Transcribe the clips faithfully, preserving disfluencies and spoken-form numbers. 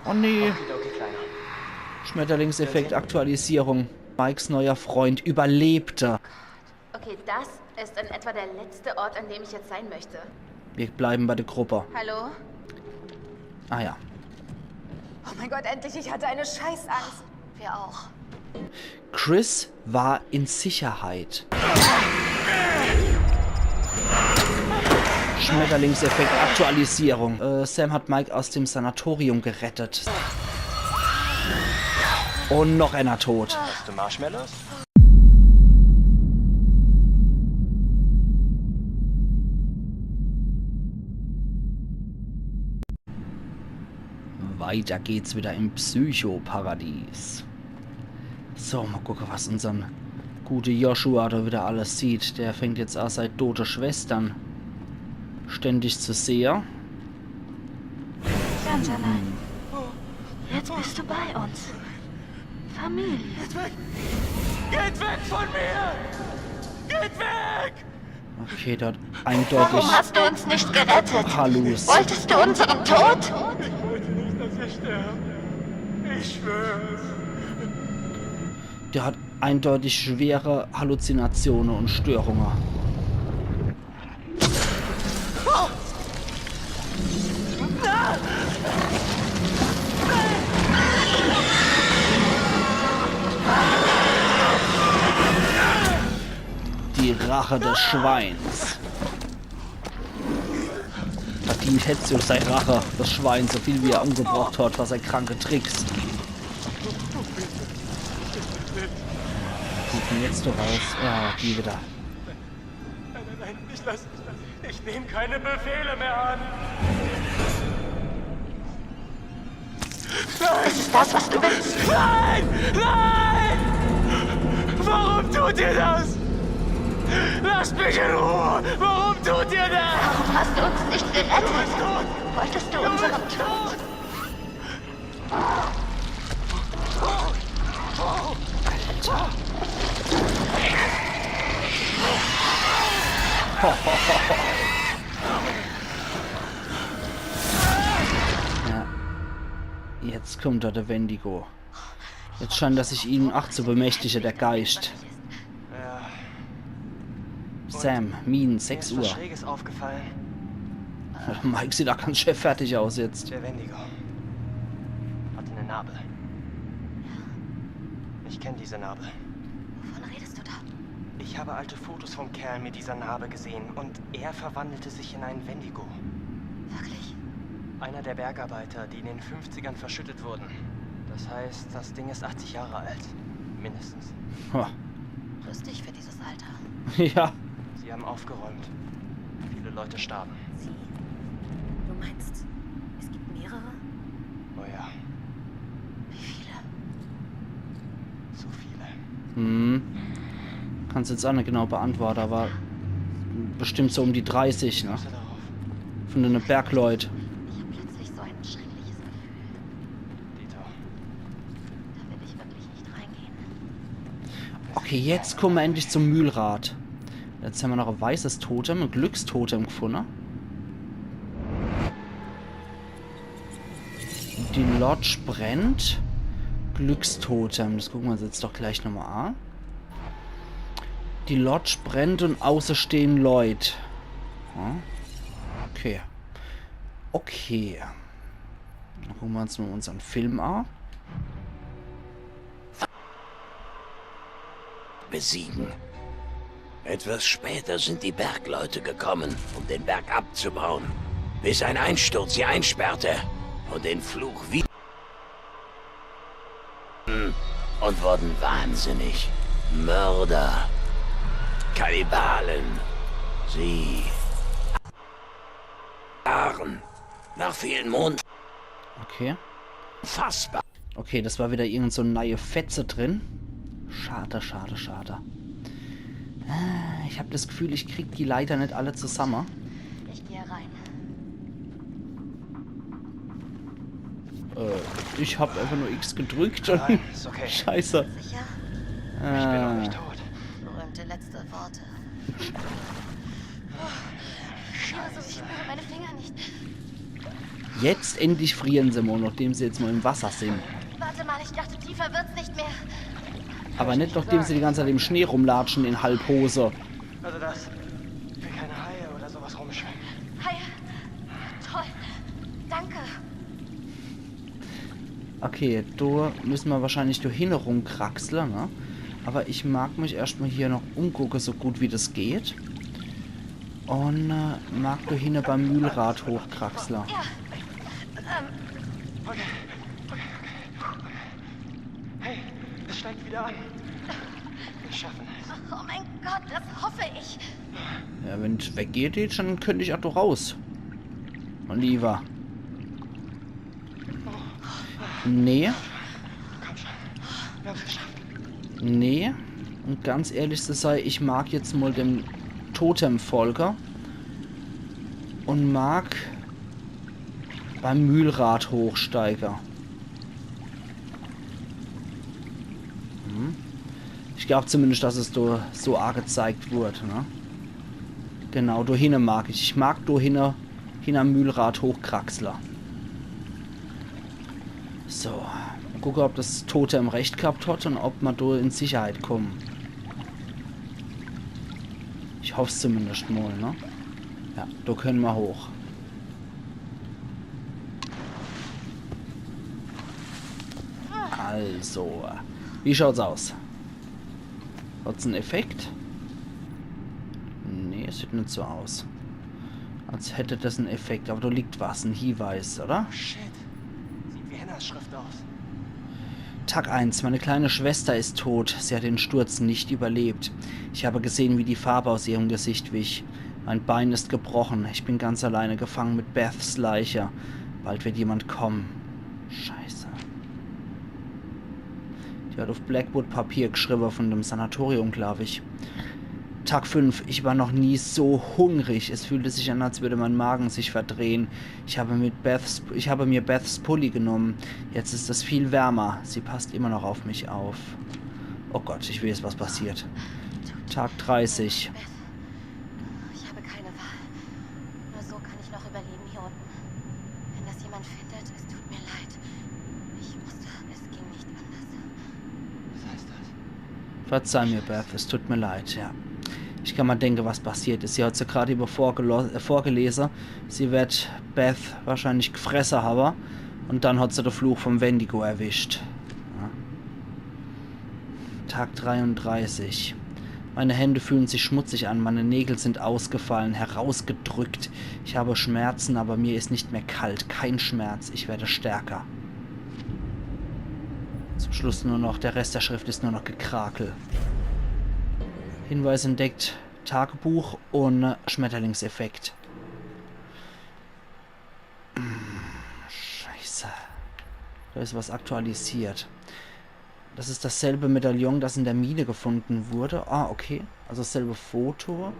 Oh nee. Okidoki, Kleiner. Schmetterlingseffekt, Aktualisierung. Mikes neuer Freund überlebte. Okay, das ist in etwa der letzte Ort, an dem ich jetzt sein möchte. Wir bleiben bei der Gruppe. Hallo? Ah ja. Oh mein Gott, endlich, ich hatte eine Scheißangst. Wir auch. Chris war in Sicherheit. Schmetterlingseffekt, Aktualisierung. Äh, Sam hat Mike aus dem Sanatorium gerettet. Und noch einer tot. Hast du Marshmallows? Weiter geht's wieder im Psychoparadies. So, mal gucke, was unsern gute Joshua da wieder alles sieht. Der fängt jetzt an, sei tote Schwestern ständig zu sehe. Ganz allein. Jetzt bist du bei uns. Familie. Geht weg von mir! Geht weg! Okay, der hat Warum eindeutig hast du uns nicht gerettet? Hallus. Wolltest du unseren Tod? Ich wollte nicht, dass ihr sterbt. Ich schwöre. Der hat eindeutig schwere Halluzinatione und Störunge. Die Rache des Schweins. Verdient hätt's jo sei Rache, des Schwein, so viel wie er umgebracht hat, was er kranke Tricks. Wo kommt jetzt du raus? Ja, die wieder. Nein, nein, nein, ich lass, ich lass. Ich nehme keine Befehle mehr an. Das ist das, was du willst. Nein! Nein! Warum tut ihr das? Lasst mich in Ruhe! Warum tut ihr das? Warum hast du uns nicht gerettet? Tod! Wolltest du unseren Tod? Ja. Jetzt kommt da der Wendigo. Jetzt scheint er sich ihnen ach zu bemächtige, der Geist. Ja, Sam, Minen, mir sechs ist was Uhr. Schräges aufgefallen. Mike sieht ach ganz schön fertig aus jetzt. Der Wendigo hatte eine Narbe. Ich kenne diese Narbe. Wovon redest du da? Ich habe alte Fotos vom Kerl mit dieser Narbe gesehen und er verwandelte sich in einen Wendigo. Wirklich? Einer der Bergarbeiter, die in den fünfzigern verschüttet wurden. Das heißt, das Ding ist achtzig Jahre alt. Mindestens. Ha. Rüstig für dieses Alter. Ja. Sie haben aufgeräumt. Viele Leute starben. Sie? Du meinst, es gibt mehrere? Oh ja, Wie viele? zu viele. Hm. Kann's jetzt ach net genau beantworte, aber bestimmt so um die dreißig, ne? Achte darauf. Von den Bergleut. Ich habe plötzlich so ein schreckliches Gefühl. Dieter, Da will ich wirklich nicht reingehen. Okay, jetzt kommen wir endlich zum Mühlrad. Jetzt haben wir noch ein weißes Totem, ein Glückstotem gefunden. Die Lodge brennt. Glückstotem, das gucken wir uns jetzt doch gleich nochmal an. Die Lodge brennt und außer stehen Leute. Ja. Okay. Okay. Dann gucken wir uns mal unseren Film an. Besiegen. Etwas später sind die Bergleute gekommen, um den Berg abzubauen, bis ein Einsturz sie einsperrte und den Fluch wie und wurden wahnsinnig. Mörder, Kannibalen, sie waren nach vielen Monaten Okay. fassbar. Okay, das war wieder irgend so eine neue Fetze drin. Schade, schade, schade. Äh, ich hab das Gefühl, ich krieg die leider nicht alle zusammen. Ich gehe rein. Äh, ich hab einfach nur X gedrückt und Nein, ist okay. Scheiße. Sicher? Ich bin noch Äh, nicht tot. Berühmte letzte Worte. Ich spüre meine Finger nicht. Jetzt endlich frieren se mol, nachdem se jetzt mol im Wasser sin. Warte mal, ich dachte, tiefer wird's nicht mehr. Aber net, nachdem se die ganze Zeit im Schnee rumlatschen in Halbhose. Also das. Ich will keine Haie oder sowas rumschwimmen. Hi. Toll. Danke. Okay, do müsse mer wahrscheinlich do hinne rumkraxle, ne? Aber ich mag mich erscht mol hier noch umgucke, so gut wie das geht. Und äh, mag do hinne beim Mühlrad hochkraxle. Ja. Ähm, Okay, okay, okay, okay. Hey, es steigt wieder an. Wir schaffen es. Oh mein Gott, das hoffe ich. Ja, wenn's weggeht, dann könnt ich ach do raus. Mein Lieber. Nee, Komm schon. Wir haben es geschafft. nee. Und ganz ehrlich zu sei, ich mag jetzt mol dem Totem folge und mag beim Mühlrad hochsteige. Hm. Ich glaub zumindest, dass es do so angezeigt wurde, ne? Genau, do hinne mag ich. Ich mag do hinne, hinnerm Mühlrad hochkraxle. So, gucke, ob das Totem recht gehabt hat und ob mer do in Sicherheit kommen. Ich hoff's zumindest mol, ne? Ja, do könne mer hoch. Also, wie schaut's aus? Hat's en Effekt? Nee, es sieht net so aus. Als hätte das en Effekt, aber do liegt was, en Hinweis, oder? Shit. Sieht wie Hannahs Schrift aus. Tag eins. Meine kleine Schwester ist tot. Sie hat den Sturz nicht überlebt. Ich habe gesehen, wie die Farbe aus ihrem Gesicht wich. Mein Bein ist gebrochen. Ich bin ganz alleine gefangen mit Beths Leiche. Bald wird jemand kommen. Scheiße. Die hat auf Blackwood-Papier geschrieben von dem Sanatorium, glaub ich. Tag fünf. Ich war noch nie so hungrig. Es fühlte sich an, als würde mein Magen sich verdrehen. Ich habe, mit Beths, ich habe mir Beths Pulli genommen. Jetzt ist es viel wärmer. Sie passt immer noch auf mich auf. Oh Gott, ich weiß, was passiert. Tag dreißig. Ich habe keine Wahl. Nur so kann ich noch überleben hier unten. Wenn das jemand findet, es tut mir leid. Ich musste, es ging nicht anders. Was heißt das? Verzeih mir, Beth, es tut mir leid, ja. Ich kann mer denke, was passiert is. Sie hat se grad über vorgelo- äh, vorgelese. Sie wird Beth wahrscheinlich gefresse habe. Und dann hat se de Fluch vom Wendigo erwischt. Ja. Tag dreiunddreißig. Meine Hände fühlen sich schmutzig an, meine Nägel sind ausgefallen, herausgedrückt. Ich habe Schmerzen, aber mir ist nicht mehr kalt. Kein Schmerz, ich werde stärker. Zum Schluss nur noch, der Rest der Schrift ist nur noch Gekrakel. Hinweis entdeckt, Tagebuch und Schmetterlingseffekt. Scheiße. Da ist was aktualisiert. Das ist dasselbe Medaillon, das in der Mine gefunden wurde. Ah, okay. Also dasselbe Foto.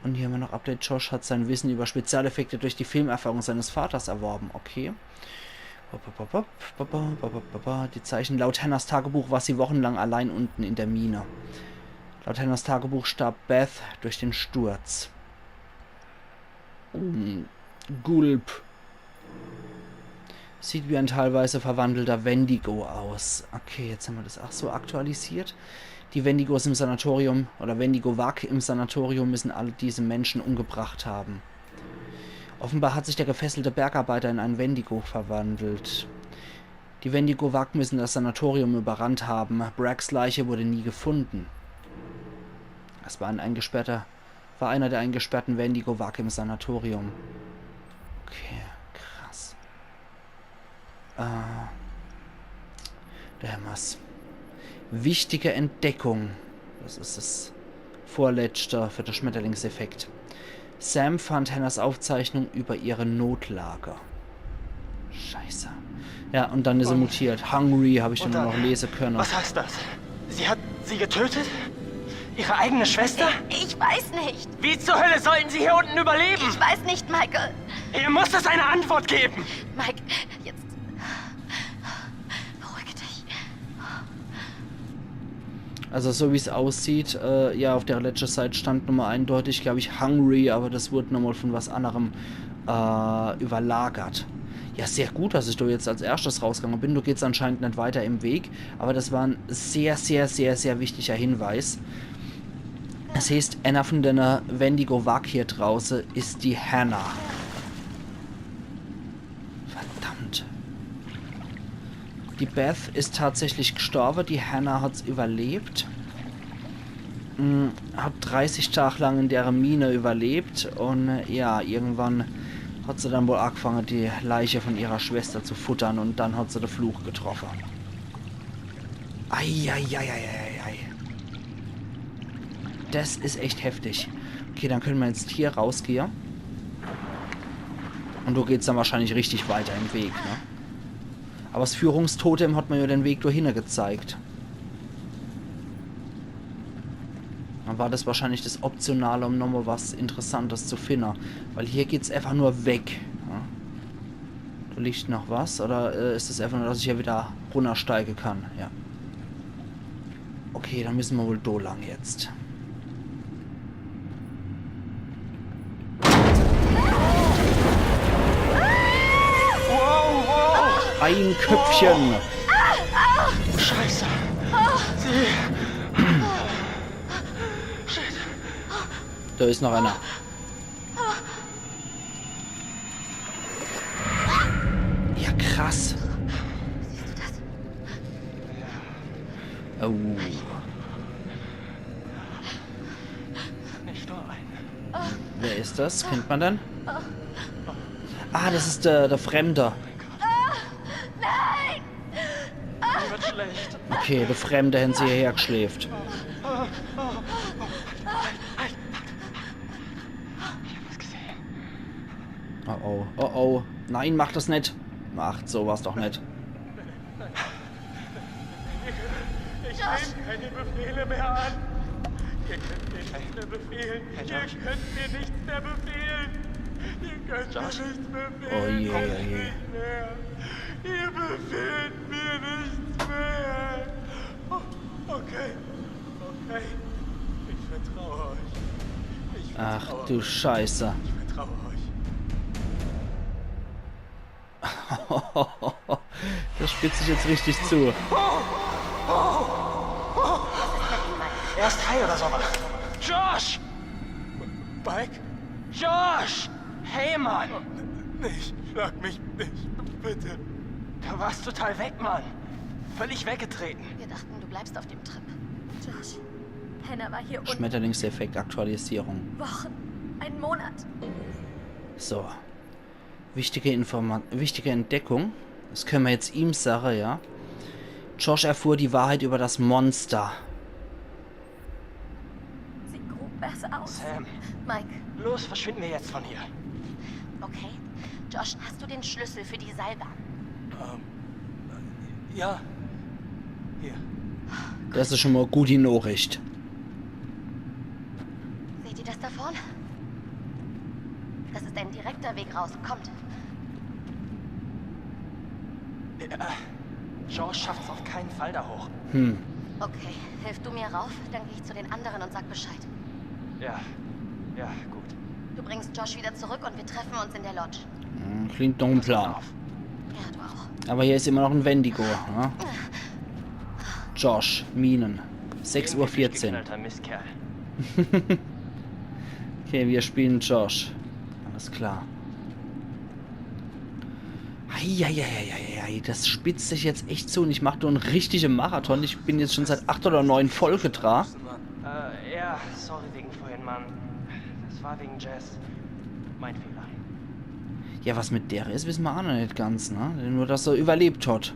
Und hier haben wir noch Update. Josh hat sein Wissen über Spezialeffekte durch die Filmerfahrung seines Vaters erworben. Okay. Ba, ba, ba, ba, ba, ba, ba, ba, ba, ba. Die Zeichen. Laut Hannahs Tagebuch war sie wochenlang allein unten in der Mine. Laut Hannahs Tagebuch starb Beth durch den Sturz. Hm, Gulp. Sieht wie ein teilweise verwandelter Wendigo aus. Okay, jetzt haben wir das auch so aktualisiert. Die Wendigos im Sanatorium oder Wendigo-Wake im Sanatorium müssen alle diese Menschen umgebracht haben. Offenbar hat sich der gefesselte Bergarbeiter in einen Wendigo verwandelt. Die Wendigo-Wake müssen das Sanatorium überrannt haben. Braggs Leiche wurde nie gefunden. Das war ein eingesperrter, war einer der eingesperrten Wendigo-Wake im Sanatorium. Okay, krass. Äh, da haben wir's. Wichtige Entdeckung. Das ist das vorletzte für den Schmetterlingseffekt. Sam fand Hannahs Aufzeichnung über ihre Notlage. Scheiße. Ja, und dann ist er mutiert. Hungry habe ich dann nur noch lesen können. Was heißt das? Sie hat sie getötet? Ihre eigene Schwester? Ich weiß nicht. Wie zur Hölle sollen sie hier unten überleben? Ich weiß nicht, Michael. Hier muss es eine Antwort geben. Mike, jetzt. Beruhige dich. Also so wie's aussieht, äh, ja, auf der letschte Seit stand nochmal eindeutig, glaub ich, Hungry, aber das wurde nochmal von was anderem äh, überlagert. Ja, sehr gut, dass ich do jetzt als erschtes rausgegangen bin. Do geht's anscheinend net weiter im Weg, aber das war ein sehr, sehr, sehr, sehr wichtiger Hinweis. Das heißt, einer von dene Wendigo Wrack hier drauße is die Hannah. Verdammt. Die Beth is tatsächlich gestorbe, die Hannah hat's überlebt. Mm, hat dreißig Tag lang in der Mine überlebt und, äh, ja, irgendwann hat se dann wohl angefangen, die Leiche von ihrer Schwester zu futtern und dann hat se de Fluch getroffen. Ei, ei, ei, ei, ei, ei. Das is echt heftig. Okay, dann können wir jetzt hier rausgehen. Und do geht's dann wahrscheinlich richtig weiter im Weg, ne? Aber das Führungstotem hat mir ja den Weg dorthin gezeigt. Dann war das wahrscheinlich das Optionale, um nochmal was Interessantes zu finden. Weil hier geht's einfach nur weg. Ja. Da liegt noch was. Oder äh, ist es einfach nur, dass ich hier wieder runtersteigen kann? Ja. Okay, dann müssen wir wohl do lang jetzt. Wow, wow. Ein Köpfchen. Scheiße. Shit. Da ist noch einer. Ja, krass. Oh. Nicht nur eine. Wer ist das? Kennt man den? Ah, das ist der, der Fremde. Mir wird schlecht. Okay, der Fremde hat sie hierher geschleift. Ich hab was gesehen. Oh oh, oh oh. Nein, macht das net. Macht sowas doch net. Ich nehme keine Befehle mehr an. Ihr könnt mir nichts mehr befehlen. Ihr könnt mir nichts mehr befehlen. Ihr könnt mir nichts befehlen. Oh je, oh je. Nicht mehr. Ihr befehlt mir nichts mehr. Oh, okay. Okay. Ich vertraue euch. Ich vertraue euch. Ach du Scheiße. Ich vertraue euch. Das spitzt sich jetzt richtig zu. Er ist high oder sowas. Josh! Mike? Josh! Hey, Mann! Nicht, schlag mich nicht, bitte. Du warst total weg, Mann. Völlig weggetreten. Wir dachten, du bleibst auf dem Trip. Josh, Hannah war hier unten Schmetterlingseffekt, Aktualisierung. Wochen, einen Monat. So. Wichtige Informa-, wichtige Entdeckung. Das können wir jetzt ihm sagen, ja. Josh erfuhr die Wahrheit über das Monster. Sie grub besser aus. Sam. Mike. Los, verschwinden wir jetzt von hier. Okay. Josh, hast du den Schlüssel für die Seilbahn? Ähm, ja. Hier. Das ist schon mal gute Nachricht. Seht ihr das da vorne? Das ist ein direkter Weg raus. Kommt. Ja. Josh schafft's auf keinen Fall da hoch. Hm. Okay, hilf du mir rauf, dann gehe ich zu den anderen und sag Bescheid. Ja, ja, gut. Du bringst Josh wieder zurück und wir treffen uns in der Lodge. Hm, klingt nach em Plan. Pass auf. Ja, du auch. Aber hier ist immer noch ein Wendigo, ne? Josh, Minen. Sechs Uhr vierzehn. Irgendwie durchgeknallter Mistkerl. Okay, wir spielen Josh. Alles klar. Eieieiei, das spitzt sich jetzt echt zu und ich mach nur einen richtigen Marathon. Ich bin jetzt schon seit acht oder neun Folgen dran. Äh, ja, sorry wegen vorhin, Mann. Das war wegen Jess. Mein Fehler. Ja, was mit der is, wissen wir auch noch nicht ganz, ne? Nur, dass er überlebt hat.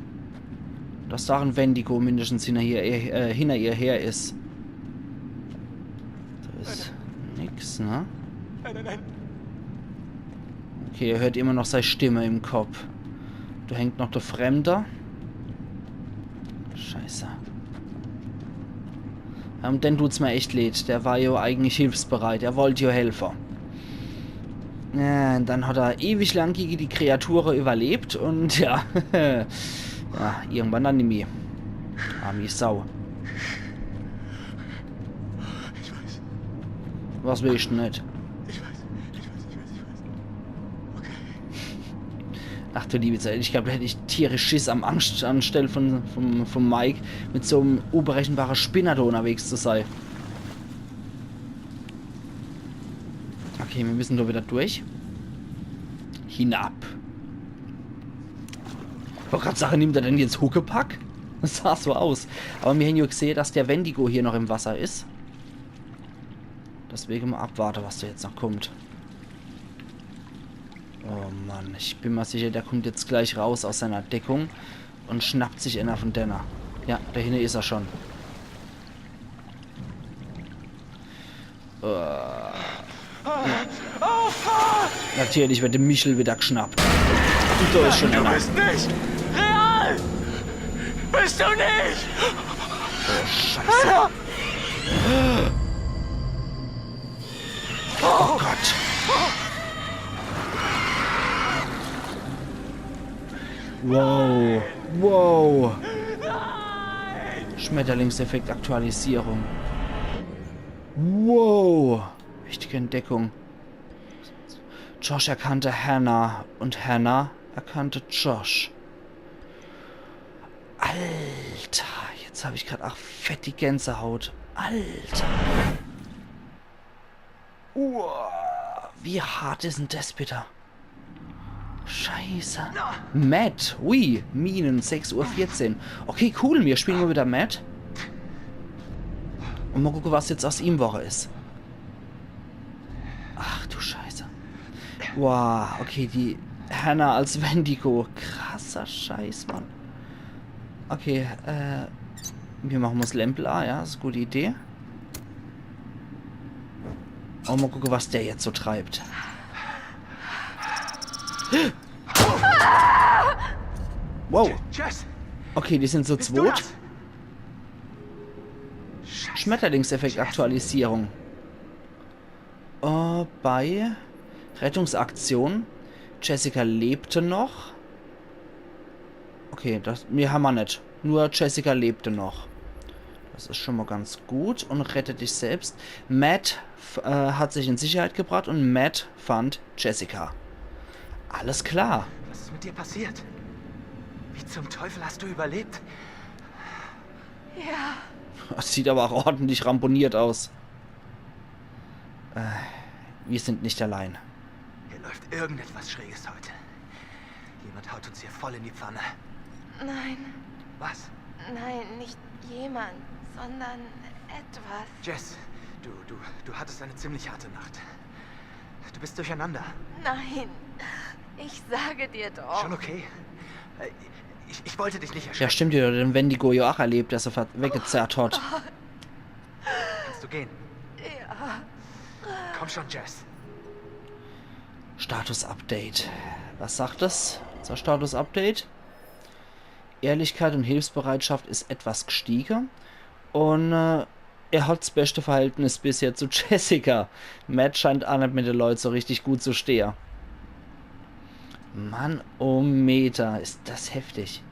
Dass da ein Wendigo mindestens hinter ihr, äh, hinter ihr her is. Da is nix, ne? Nein, nein, nein. Okay, ihr hört immer noch seine Stimme im Kopf. Da hängt noch der Fremde. Scheiße. Ja, um den tut's mir echt leid. Der war ja eigentlich hilfsbereit. Er wollte ja helfen. Ja, und dann hat er ewig lang gegen die Kreature überlebt und ja. Ja, irgendwann dann nimmi. Armi Sau. Was will ich denn net? Ach du liebe Zeit, ich glaab, do hätt ich tierisch Schiss am Angst anstell von, vom, vom Mike mit so'm unberechenbare Spinner do unnerwegs zu sei. Okay, mir müssen do wieder durch. Hinab. Ich wollt grad sage, nimmt er denn jetzt Huckepack? Das sah so aus. Aber mir hän jo gesehe, dass der Wendigo hier noch im Wasser is. Deswege mol abwarte, was do jetzt noch kummt. Oh Mann, ich bin mer sicher, der kummt jetzt gleich raus aus seiner Deckung und schnappt sich eener von denne. Ja, do hinne is er schon. Äh. Natürlich wird de Michel wieder geschnappt. Und do is schon eener. Bist nicht real! Bist du nicht! Scheiße. Oh Gott. Wow. Wow. Schmetterlingseffekt Aktualisierung. Wow. Wichtige Entdeckung. Josh erkannte Hannah und Hannah erkannte Josh. Alter, jetzt hab ich grad ach fett die Gänsehaut. Alter. Uah, wie hart is denn des bitte? Scheiße. Matt, ui, Minen, sechs Uhr vierzehn. Okay, cool, mir spielen mol wieder Matt. Und mol gucke, was jetzt aus ihm worre is. Ach du Scheiße. Wow, okay, die Hannah als Wendigo. Krasser Scheiß, Mann. Okay, äh, mir mache mol 's Lämpel a, ja, is e gute Idee. Und mol gucke, was der jetzt so treibt. Wow. Jess! Okay, die sind zu Bist du zweit. Das? Schmetterlingseffekt Aktualisierung. Äh, bei Rettungsaktion. Jessica lebte noch. Okay, das, mir hammer net. Nur Jessica lebte noch. Das is schon mol ganz gut. Und rette dich selbst. Matt f- äh, hat sich in Sicherheit gebracht und Matt fand Jessica. Alles klar. Was ist mit dir passiert? Wie zum Teufel hast du überlebt? Ja, Das sieht aber auch ordentlich ramponiert aus. Äh, wir sind nicht allein. Hier läuft irgendetwas Schräges heute. Jemand haut uns hier voll in die Pfanne. Nein, Was? nein, nicht jemand, sondern etwas. Jess, du, du, du hattest eine ziemlich harte Nacht. Du bist durcheinander. Nein, ich sage dir doch. Schon okay? Äh, Ich, ich wollte dich nicht Ja, erschrecken. stimmt, die hat den Wendigo ja auch erlebt, dass er ver- weggezerrt hat. Kannst du gehen? Ja, Komm schon, Jess. Status-Update. Was sagt das? Unser Status-Update? Ehrlichkeit und Hilfsbereitschaft ist etwas gestiegen. Und äh, er hat das beste Verhältnis bisher zu Jessica. Matt scheint auch nicht mit den Leuten so richtig gut zu stehen. Mann, oh Meter, ist das heftig.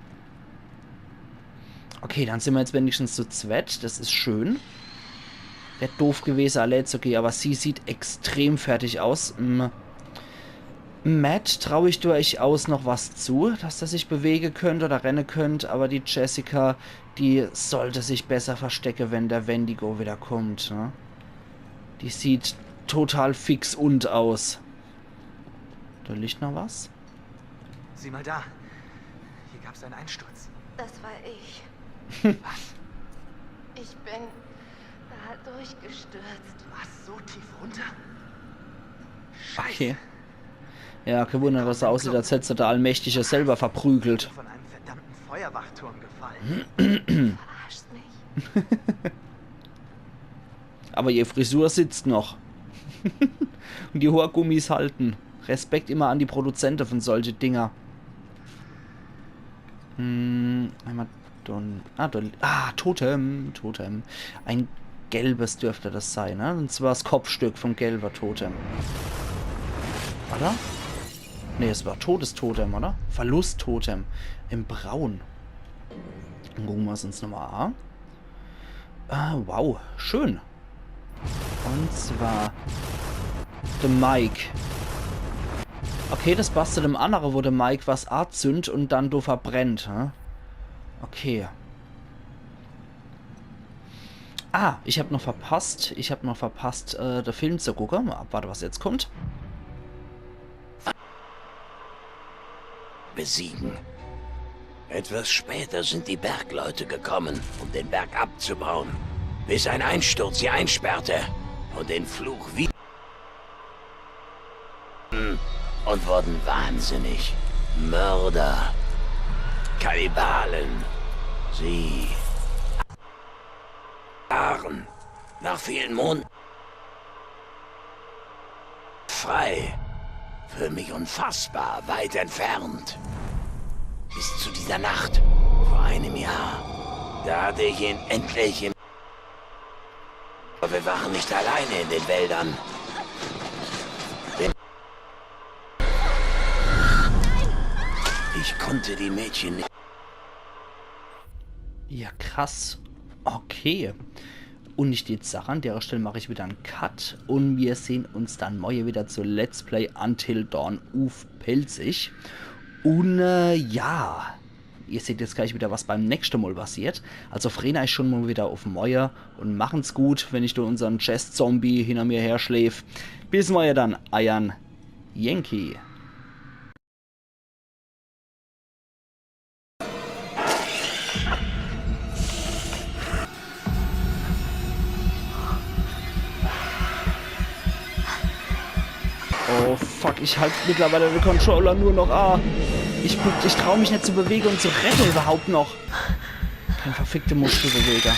Okay, dann sind wir jetzt wenigstens zu zweit. Das ist schön. Wär doof gewesen, allein zu gehen, aber sie sieht extrem fertig aus. Mm. Matt traue ich durchaus noch was zu, dass er sich bewegen könnte oder rennen könnte, aber die Jessica, die sollte sich besser verstecken, wenn der Wendigo wieder kommt. Ne? Die sieht total fix und aus. Da liegt noch was. Sieh mal da. Hier gab's einen Einsturz. Das war ich. Was? Ich bin da durchgestürzt. Was? So tief runter? Okay. Ja, kein Wunder, dass er aussieht, als hätte er der Allmächtige selber verprügelt. Von einem verdammten Feuerwachturm gefallen. Verarscht mich. Aber ihr Frisur sitzt noch. Und die Haargummis halten. Respekt immer an die Produzenten von solche Dinger. Hm, einmal Don. Ah, Don. Ah, Totem. Totem. Ein gelbes dürfte das sein, ne? Und zwar das Kopfstück vom gelben Totem. Oder? Ne, es war Todestotem, oder? Verlusttotem. Im Braun. Dann gucken wir es uns nochmal an. Ah, wow. Schön. Und zwar de Mike. Okay, das passt zu dem annere, wo de Mike was azünd und dann do verbrennt, hä? Okay. Ah, ich hab noch verpasst, ich hab noch verpasst, äh, de Film zu gucke. Mal abwarte, was jetzt kommt. Besiegen. Etwas später sind die Bergleute gekommen, um den Berg abzubauen, bis ein Einsturz sie einsperrte und den Fluch wie und wurden wahnsinnig. Mörder. Kannibalen. Sie waren nach vielen Monaten frei. Für mich unfassbar weit entfernt. Bis zu dieser Nacht vor einem Jahr. Da hatte ich ihn endlich im Aber wir waren nicht alleine in den Wäldern. Ich konnte die Mädchen nicht. Ja, krass. Okay. Und ich würd sage, an dere Stell mach ich wieder en Cut und wir sehn uns dann morje wieder zu Let's Play Until Dawn uff Pälzisch. Und äh, ja, ihr seht jetzt gleich wieder, was beim nächschte Mal passiert. Also freut euch schon mal wieder uff morje und machen's gut, wenn ich do unsern Jazz-Zombie hinter mir herschläf. Bis morje dann, eiern Yankee. Oh fuck, ich halt mittlerweile den Controller nur noch A. Ich, ich trau mich net zu bewege und zu renne überhaupt noch. Kein verfickte Muskel bewege.